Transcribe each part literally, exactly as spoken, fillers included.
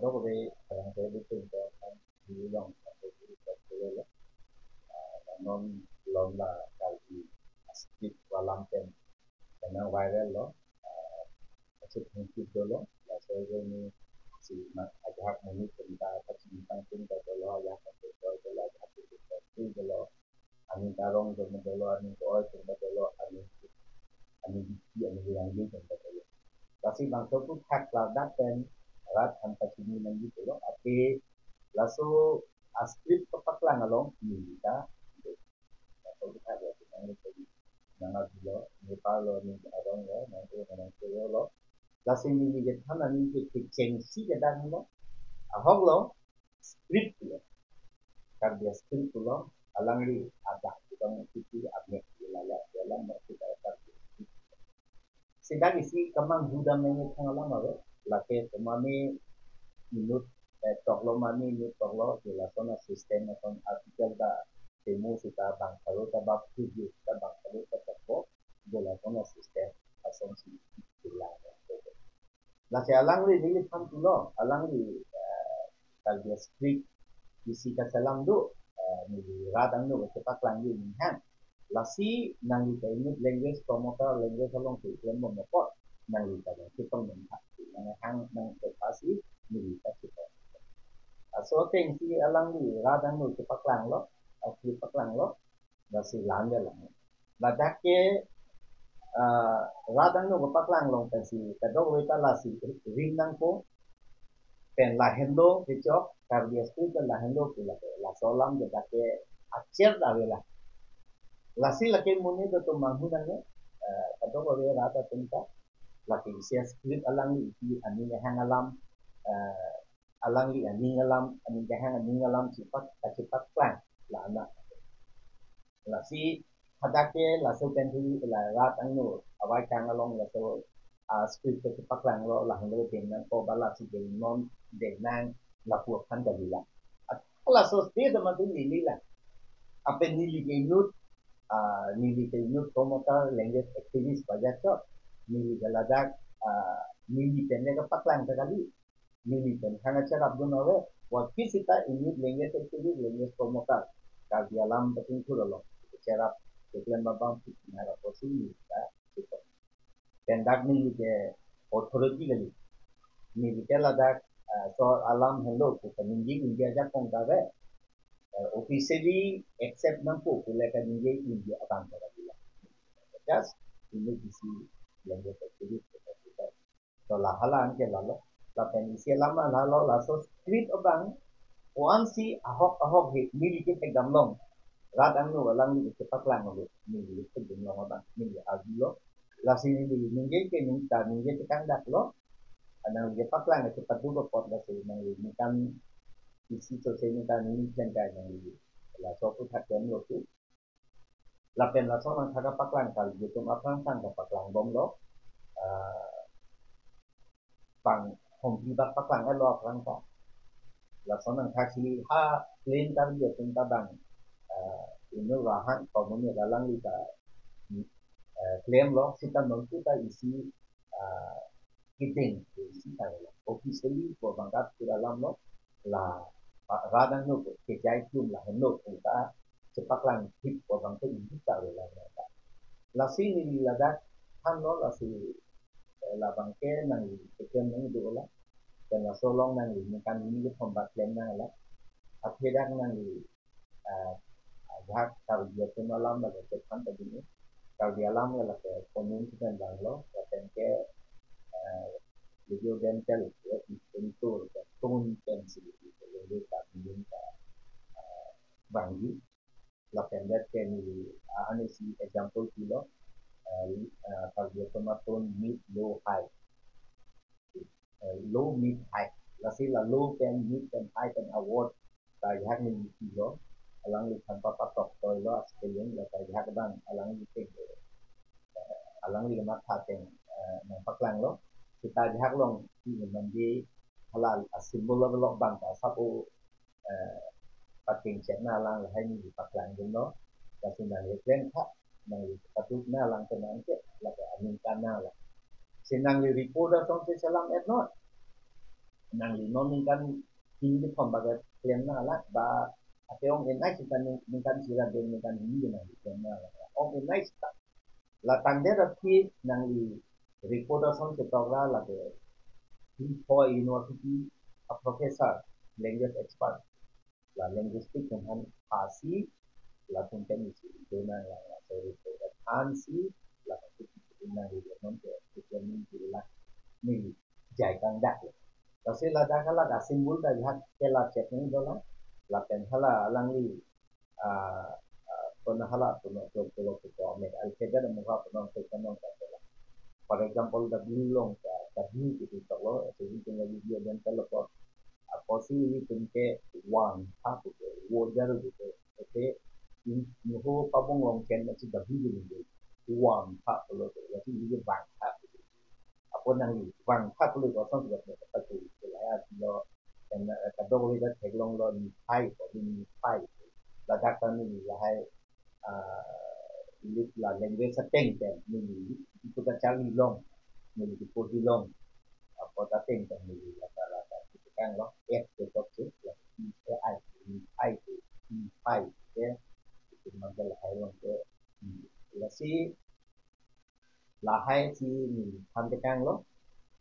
Kadokave kadang kali pen to kan di long kan di long. Ah, non lom la Karbi script alam pen kadang viral lo. Ah, masih mungkin dolo. Laso ini si mak ajak muni tentang kacimtang pun dolo, ajak muni dolo, ajak muni dolo. Aning karong dolo, aning ko-oi dolo, aning, aning biki, aning yang dolo. Lasi bangso aphuthak ladak pen rat an pachini nangji dolo. Ate laso script kepaklang along neli ta. Laso aphuthak ya, nang itu nang abilo, Nepal lo, aning arong lo, nang itu nang itu lo. Lasi neli kethan aning ke kechengsi kedang lo. Ahok lo, script lo. Karbi script lo, alangli ada, kita mengikuti, amek, lala, dalam, kita Karbi script. Sida isi kemang budam nangji thang alam ave, lake kemane inut, eh, toklo mane inut toklo, je lason asystem, lason article ta temu sita bang pharo ta bap tujuh, sita bang pharo ta toklo, je lason asystem, asonsi sila. Lasi alangli neli than pulo, alangli, eh, Karbi script isi kachelam do, eh, neli rat angno kepaklang ji ning hang. Lasi nangli ta inut language promoter, language along keklem bom apot, nangli ta nang chetong nang tha, nang hang nang kepasi neli ta chetong. Laso atengsi alangli rat angno kepaklang lo, ah, kepaklang lo, lasi lang ya lang. Ladak ke, ah, rat angno kepaklang along pensi kadokave ta lasi ring nangpo, pen lahenlo kechok, Karbi script pen lahenlo pu lake, laso alam ke dak ke acher ta ave la. Lasi lake muni do atum manghu nang ya, eh, kadokave rat atum ta, lake isi script alangli isi aning kehang alam, eh, alangli aning alam, aning kehang aning alam chepak, kachepaklang la anak. Lasi hadak ke laso pen thu la rat angno avai kang along laso, ah, script kepaklang lo, lahenlo deng nangpo, ba lasi deng non, deng nang lapu aphan kali la. At laso stage ma tu neli la. Apen neli ke inut, ah, neli ke inut promoter, language activist baja chot. Neli ke ladak, ah, neli pen le kepaklang ta kali. Neli pen hang acherap dun ave, vot kisita inut language activist, language promoter, Karbi alam pachingthur along cherap keklem abang pik nara posi neli ta chitong. Pen dak neli ke authority kali. Neli ke ladak, eh, so alam henlo pu kaningje India ajakong ta ave. Eh, officially accept nangpo pu le kaningje India abang ta kali la. Just inut isi language activist, to la hala anke lalo. Lapen isi alam lalo, laso script abang, o-ansi ahok ahok he, neli kethek dam long. Rat angno alangli kepaklang lo, neli kethek dam long abang, neli arjulo. Lasi neli ningje ke ning ta ningje tekang dak lo. Nangli kepaklang ke padu ke pot lasi nangli ningkan isi sose ningkan ningkan kai nangli. Laso aphuthak klem lo tu. Lapen lason angthak kepaklang kali, itum aphrang aphrang kepaklang bomlo. Ah, bang hompi bak paklang-etlo aphrang ta. Lason angthak si ha plain Karbi atum ta bang, ah, inut rahang community alangli ta, eh, klemlo, sita nontu ta isi, ah, kedeng isi ta lo. Officially ko bangkat pura alam lo, la, ah, rat angno kejai tum lahenlo pu ta chepaklang thip ko bangke inut ta lo la ta. Lasi neli ladak thanlo, lasi, eh, labang ke nangli keklem nang do la. Pen laso along nangli ningkan hini kethom bak klem nang la. Athe dak nangli, eh, ajak Karbi atum alam lake chethan ta dini. Karbi alam lake komun kepen bang lo, lapen ke, eh, video game tel, ya, itu, ya, tun pen si, itu, ya, ya, ta, ya, ta, eh, bangji. Lapen det ke neli, ah, ani si example pilo, eh, eh, Karbi atum atun mid, low, high. Eh, low, mid, high. Lasi la low pen, mid pen, high pen award ta ajak neli pilo. Alangli than papatok toilo aspelling, la ta ajak bang alangli tek, eh, alangli matha ateng, eh, nangpaklang lo. Sita ajak long, ini mandi halal, a symbol lo bang ta sapo, eh, pating chet nanglang lahai neli paklang dun lo. Lasi nangli klem tha, nangli patuk nanglang ke nang ke, lake aningkan nanglang. Si nangli report asonsi chelam-et non. nangli non ningkan hini kethom bak klem nanglang, ba ate ong enai sita ning-, ningkan isi ra deng ningkan hini nangli klem nanglang. Ong enai sita. La tangdet aphi nangli report ason chetok ra lake Dinphoi University a professor, language expert, la linguistic atum aphan phasi, latum pen isi do nanglang, la sorry, ko aphansi, la nangli non ke, ke nangli la neli jai kangdak. Lasi ladak hala a symbol ta jahak kela chet nangji dolang, lapen hala alangli, ah, ah, kona hala puno, puno, puno, puno, amek alphabet amuha puno, puno, puno, puno. For example, W along ta W itu toklo, jadi tinggal di dia dan telepon. Apotsi ilitum ke wang tha pu ke, wo jar pu ke. Oke, in, nuho pabong along ken na si W ini ke. Wang tha pulo ke, jadi ini wang tha pu ke. Apot nangli wang tha pulo ke, asong sudah dapat tu. Lahai lo, dan, eh, kadokave ta theklonglo, niphai ko, niphai. Ladak ta neli lahai, ah, lit la language ateng pen neli, itu kacharli long, neli kipo di long. Apot ateng pen neli lata lata kitekang lo, F ke tok si, la, I, I, I, I, I, I, ke, itu mantel lahai long ke, lasi, lahai si neli than tekang lo,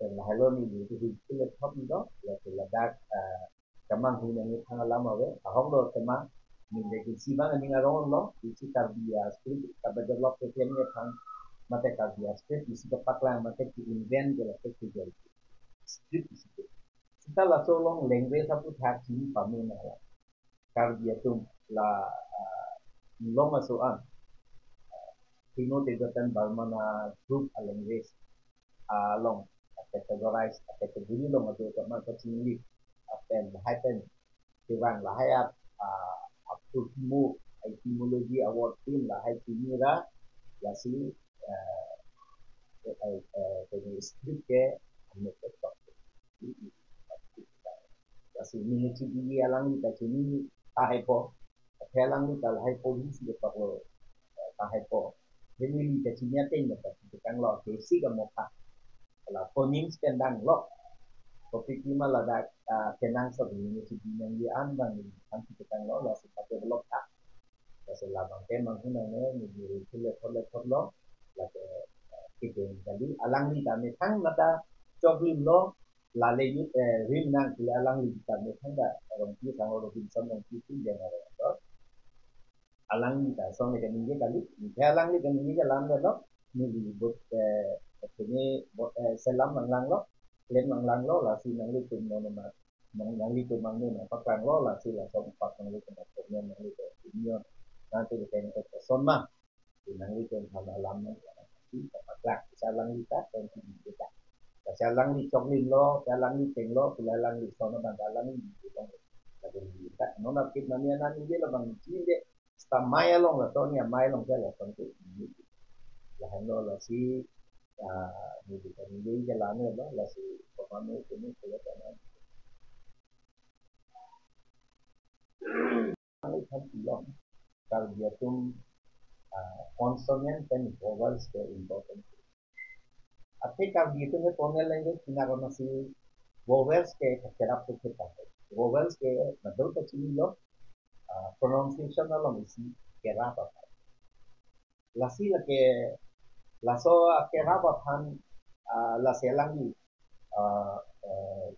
dan lahai lo neli itu hil hil thop do, lasi ladak, ah, kemang hu nangji thang alam ave, ahok lo tema, neli ke si bang aning arong lo, isi Karbi a script, Karbi develop ke klem nangji thang, mate Karbi a script, isi kepaklang, mate ki invent ke la ke ke script isi ke. Sita laso along language aputhak chini pame nanglang. Karbi atum la, ah, long aso an, ah, Sino Tibetan Burman a group a language, ah, along, ah, categorize, ah, category along ado kama kachingli, ah, pen, lahai pen, kevang lahai ap, ah, apurkimo, etymology award team lahai chini ra, lasi, ah, eh, eh, eh, script ke, amek ke tok. Lasi neli chibi alangli ta chini tahai po. Athe alangli ta lahai po hisi ketok lo, eh, tahai po. Then neli ta chini ateng ta chitekang lo, basic amokha. La phonemes pen dang lo. Kopi kima ladak, ah, kenang so neli chibi nangji an bang neli thang chitekang lo, lasi ta develop tha. Lasi labang ke manghu nangne, neli rikhu le thot le thot lo, lake, eh, kideng kali, alangli ta methang mata choklim lo, lale youth, eh, rim nang kile alangli ta methang ta Rongpi sang Robinson Rongpi tin den aro. Alangli ta song ne kaningje kali, ningje alangli kaningje alam lo, neli bot, eh, kene bot, eh, selam nanglang lo, klem nanglang lo, lasi nanglitum non ma, nang, nanglitum mang ne nangpaklang lo, lasi laso apat nanglitum nangpaklang, nanglitum opinion, nanglitum ke ke son ma, nanglitum aphan alam nang, si kapaklang, si alangli ta, dan si kita. Lasi alangli choklim lo, si alangli teng lo, si alangli son abang alangli bilang. Lagi kita, non apit nami anan ini lo bang cinde, stamai along lason, amai along ke lason ke. Lahai lo lasi, ah, neli kaningje ke lame lo, lasi pemame kini kula kana. Kami kan bilang, Karbi atum, ah, consonant pen vowels ke important. Athe Karbi atum ke tonal language pina kona si vowels ke kerap ke kita. Vowels ke nadol kachini lo, ah, pronunciation along isi kerap apa. Lasi lake, laso kerap aphan, ah, lasi alangli, ah, eh,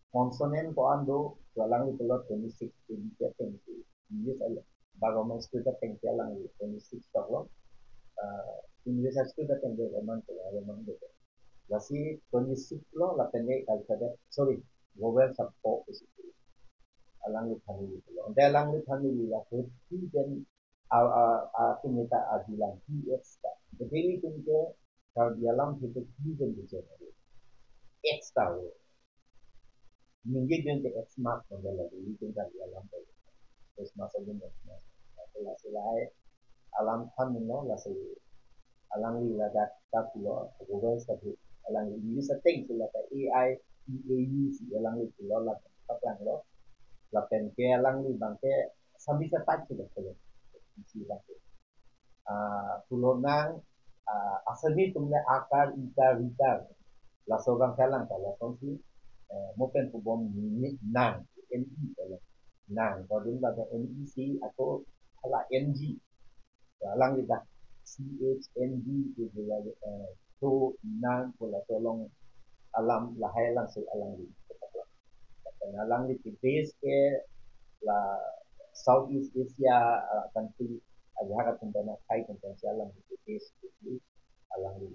consonant ko-an do, so alangli pulo twenty-six, twenty-seven, English al-, ba Roman script ateng ke alangli twenty-six toklo, ah, English script ateng ke Roman pulo, Roman do. Lasi twenty-six lo, lapen ke alphabet, sorry, vowel sab po isi. Alangli family pulo. Ante alangli family la fifty den a, a, a, kimita abilang T X ta. Jadi ilitum ke Karbi alam kita T dan bicara. X ta ho. Ningje jen ke X mark manda lagi ilitum Karbi alam ta. X mark saja X mark. Sila sila alam than no lasi alangli ladak ta pulo, Google sabi alangli English ateng sila ta A I, E A U si alangli pulo ladak ta lang lo. Lapen ke alangli bang ke sambil sa tak sudah pulo. Isi bang ke. Ah, pulo nang, ah, asal ni tumle akar, ikar, rikar. Laso bang kalang ka, lason si, eh, Mo pen pubom ni, ni nang, N E pu alam. Nang, kodun ba N E C, ako hala N G. Alangli dak C H N G ke dia, eh, to nang pu laso along alam lahai alam si alangli. Alangli ke base ke la Southeast Asia, ah, country, ajahak atum pen akhei atum pen si alangli ke base ke alangli.